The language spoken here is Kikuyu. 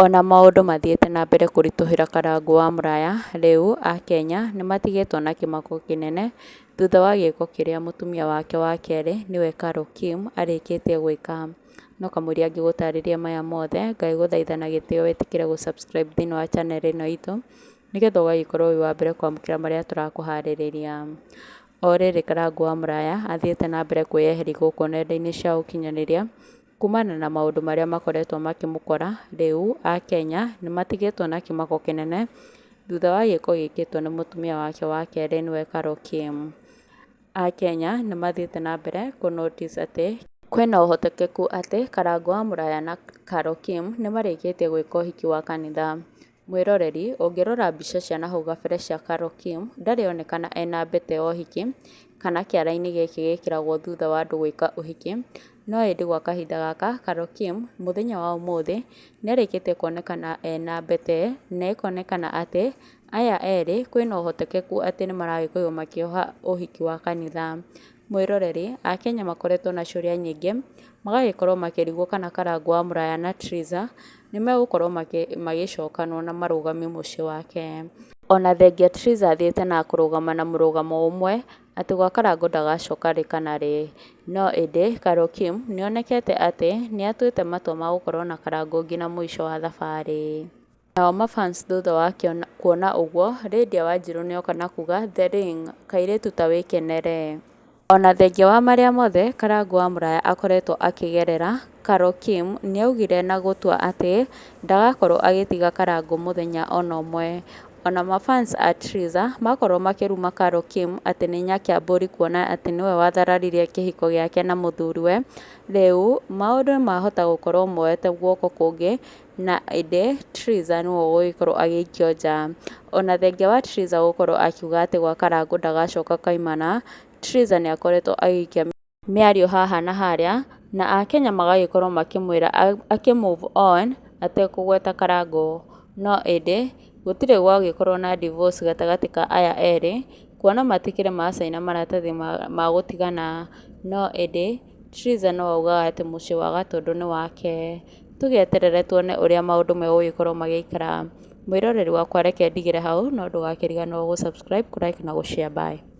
Ona maũndũ mathiĩte na mbere kũritũhĩra Karangũ wa Mũraya, rĩu akenya nĩmatigĩtwo na kĩmako kĩnene thutha wa gĩko kĩrĩa mũtumia wake wa kerĩ nĩwe Carol Kim arĩkĩtie gwĩka. No kamũira ngĩgũtarĩria maya mothe, ngagĩgũthaitha na gĩtĩo wĩtĩkĩre gũ subscribe thĩinĩ wa channel ĩno itũ, nĩgetha ũgagĩkorwo wĩ wa mbere kwamũkĩra marĩa tũrakũharĩrĩria. O rĩrĩ Karangũ wa Mũraya athiĩte na mbere kwĩyeheria gũkũ nenda-inĩ cia ũkinyanĩria, kumana na maũndũ marĩa makoretwo makĩmũkora, rĩu akenya nĩmatigĩtwo na kĩmako kĩnene thutha wa gĩko gĩkĩtwo nĩ mũtumia wake wa kerĩ nĩwe Carol Kim. Akenya nĩmathiĩte na mbere kũ notice atĩ kwĩna ũhotekeku atĩ Karangũ wa Mũraya na Carol Kim nĩmarĩkĩtie gwĩka ũhiki wa kanitha. Mwĩroreri, ũngĩrora mbica cia nahau gabere cia Carol Kim, ndarĩ onekana ena mbete ya ũhiki kana kĩara-inĩ gĩkĩ gĩkĩragwo thutha wa andũ gwĩka ũhiki, no ĩndĩ gwa kahinda gaka Carol Kim mũthenya wa ũmũthĩ nĩarĩkĩtie kuonekana ena mbete na ĩkonekana atĩ aya erĩ kwĩna ũhotekeku atĩ nĩmaragĩkorirwo makĩoha ũhiki wa kanitha. Mwĩroreri, akenya makoretwo na ciũria nyingĩ, magagĩkorwo makĩrigwo kana Karangũ wa Mũraya na Triza nĩmegũkorwo magĩcokanwo na marũgamie mũciĩ wake. Ona thengia Triza athiĩte na kũrũgama na mũrũgamo ũmwe atĩ gwa Karangũ ndagacoka rĩ kana rĩ, no ĩndĩ Carol Kim nĩonekete atĩ nĩatuĩte matua ma gũkorwo na Karangũ nginya mũico wa thabarĩ. Nao mafans thutha wa kuona ũguo, Lydia Wanjiru nĩoka na kuga The Ring, kairĩtu ta wĩkenere. Ona thengia wa marĩa mothe Karangũ wa Mũraya akoretwo akĩgerera, Carol Kim nĩaugire na gũtua atĩ ndagakorwo agĩtiga Karangũ mũthenya ona ũmwe. Ona mafans a Triza makorwo makĩruma Carol Kim atĩ nĩ nyakĩambũri kuona atĩ nĩwe wathararirie kĩhiko gĩake na mũthuriwe, rĩu maũndũ mahota gũkorwo moete guoko kũngĩ na ĩndĩ Triza nĩwe ũgũgĩkorwo agĩikio nja. Ona thengia wa Triza gũkorwo akiuga atĩ gwa Karangũ ndagacoka kaimana, Triza nĩakoretwo agĩikia mĩario haha na harĩa na akenya magagĩkorwo makĩmwĩra akĩ move on atekũgweta Karangũ. No ĩndĩ gũtirĩ gwagĩkorwo na divorce gatagatĩ ka aya erĩ kuona matikĩrĩ macaina maratathi ma gũtigana, no ĩndĩ Triza no augaga atĩ mũciĩ wa Gatũndũ nĩ wake. Tũgĩeterere tuone ũrĩa maũndũ megũgĩkorwo magĩikara. Mwĩroreri wakwa reke ndigĩre hau no ndũgakĩriganĩrwo gũ subscribe, kũ like na gũ share. Bye.